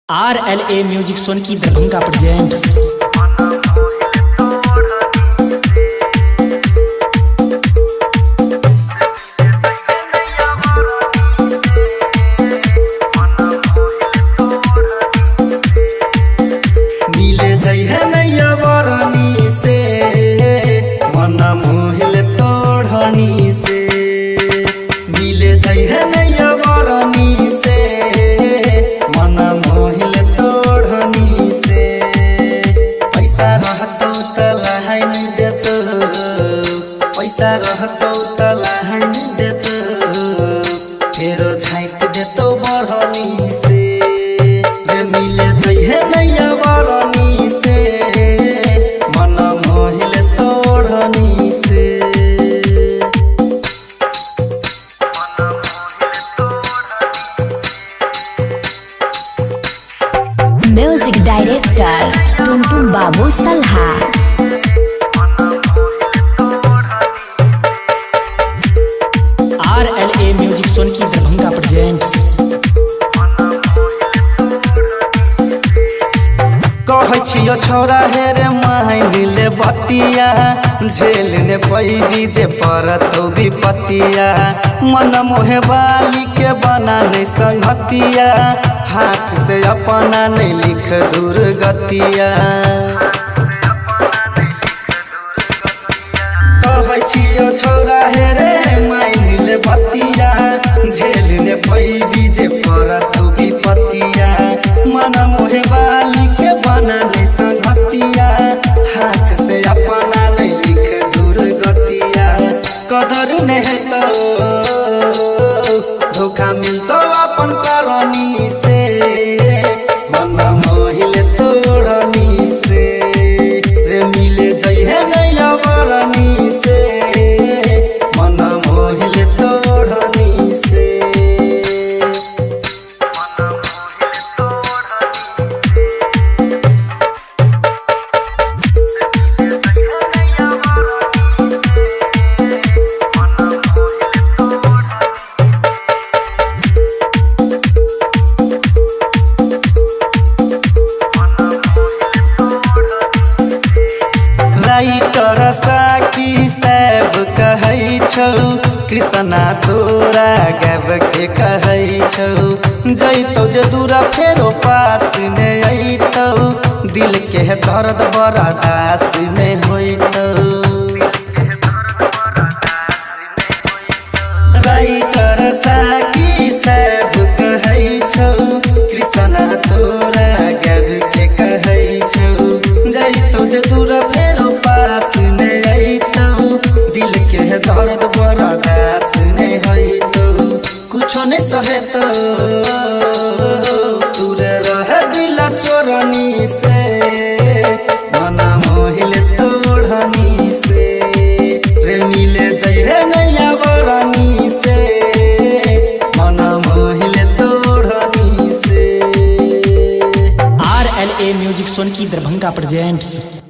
RLA music Sonki Darbhanga presents. मिले जइहे नैया बरनी से, मन मोहिल तोढ़नी से। मिले जइहे नैया बरनी से, मन मोहिल तोढ़नी से। पैसा रहतौ त लहाइन देतौ, पैसा रहतौ त लहाइन देतौ, फेरो झाँपि देतौ बरनी से। रे मिले जइहे नैया बरनी से, मन मोहिल तोढ़नी से। म्यूजिक डायरेक्टर टुनटुन बाबू सलहा। RLA music Sonki Darbhanga presents. कहै छियो छौरा हे रे माइनिले बतिया, झेल ने पैबी जे परतौ विपतिया। मन मोहे बाली के बना नहीं संगतिया, हाथ से अपना नहीं लिख दुर्गतिया। कहै छियो छौरा हे रे माइनिले बतिया, झेल ने पैबी जे परतौ विपतिया। मन मोहे बाली के बना नहीं संगतिया, हाथ से अपना नहीं लिख दुर्गतिया। कदर नहीं है तो धोखा मिलतो अपन करनी से, मन मोहिल तोड़नी से। रे मिले जइहे नैया बरनी से, मन मोहिल तोड़नी से। राइटर साकी सब कहै छौ, कृष्णा तोरा गब के कहै छौ। जैतौ जे दूरा फेरो पास ने अइतौ, दिल के दर्द बड़ा दास ने होइतौ। राइटर साकी सब कहै छौ, कृष्णा तोरा गब के कहै छौ। जैतौ जे दूरा फेरो पास ने अइतौ, दिल के दर्द बड़ा दास ने होइतौ। कुछो ने सहेतौ दूर रह दिल चोरनी से, मन मोहिल तोढ़नी से। रे मिले जइहे नैया बरनी से, मन मोहिल तोढ़नी से। RLA music Sonki Darbhanga presents.